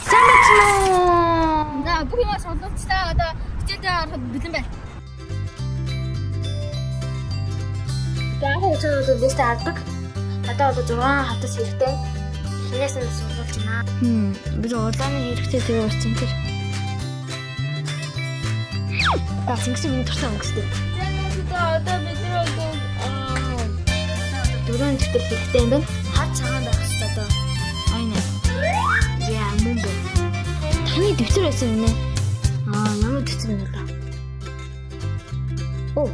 Сайн байцгаана уу? За бүх юмаа судлуулчлаа. Одоо хичээлдээ ороход бэлэн байна. Би анх хичээл бол листэ авдаг. Надад одоо 6 хавтас хэрэгтэй. Хинээс нь судлуулж байна. Би улааны хэрэгтэй тэгээ бас цэнхэр. За цэнхэр миний дуртай өнгөстэй. За одоо бид нар одоо 4 дэвтэр хэрэгтэй юм байна. Хар цагаан байх хэрэгтэй одоо. Айн. Яа мөн бэ. Таны дэвтэр байсан юм нэ. Аа ямар дэвтэр юм бэ? Оо,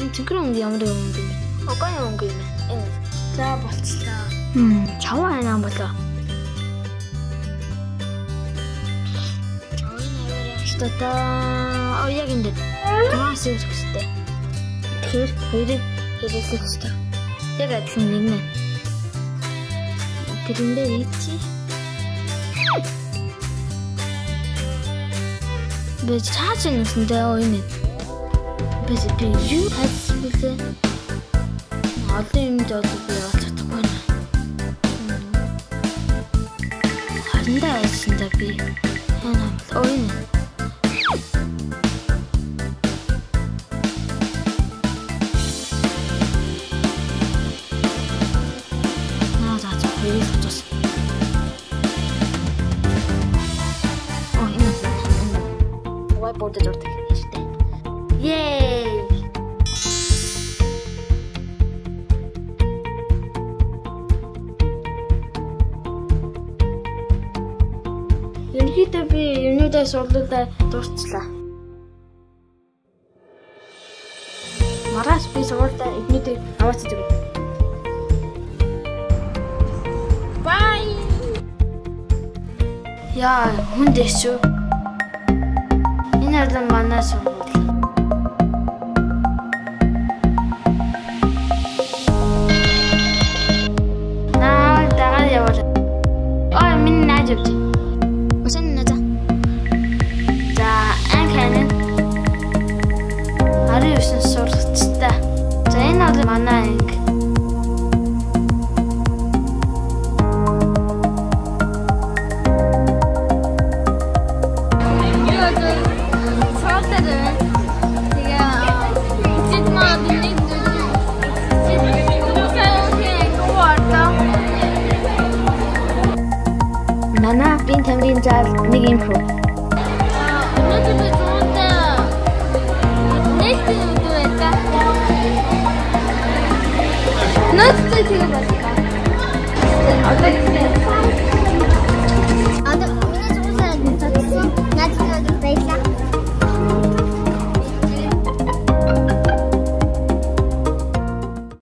энэ цэнхэр өнгө ямар өнгө юм бэ? Огой өнгө юм бэ? Энэ. За болцлоо. Чаваа хайнаа болоо. Чавын аваарай. Одоо яг энэ дээр. 6 хэсэг хэрэгтэй. Тэгэхээр хоёрыг хэрэглэх хэрэгтэй. Яг адилхан нэг нэ. Тэрэн дээр ийчи. Би цааш нэгсэндээ оо энэ. Би юу хайсан бэлээ? Олон юм жолоо би олж чадахгүй байна. Харандаа айсандаа би хайна бол оо энэ. Наа за хоёрыг хоцсон. Оо энэ. Whiteboard зурдаг хэрэгтэй. Yay! Ерөнхийдөө би юмнуудаа судлуулаа дуусчлаа. Маргааш би сургуультай эднүүдийг аваачиж өгнө. Bye. Яа, хүн дэшүү. Энэ бол манай сургууль. Наа дагаад явал. Ой, миний найз явж. Усан наза. За, анх ханаа. 19 сурагчтай. За, энэ бол манай анги. Би одоо сургуультай байна. Тэгээ хичээл маань нэг Манай бие тамирын зал нэг юм хүү. Өнөөдөр би зүүнтэй нээлттэй өдөр байлаа. Өнөөдөр тэгээ боллоо. Одоо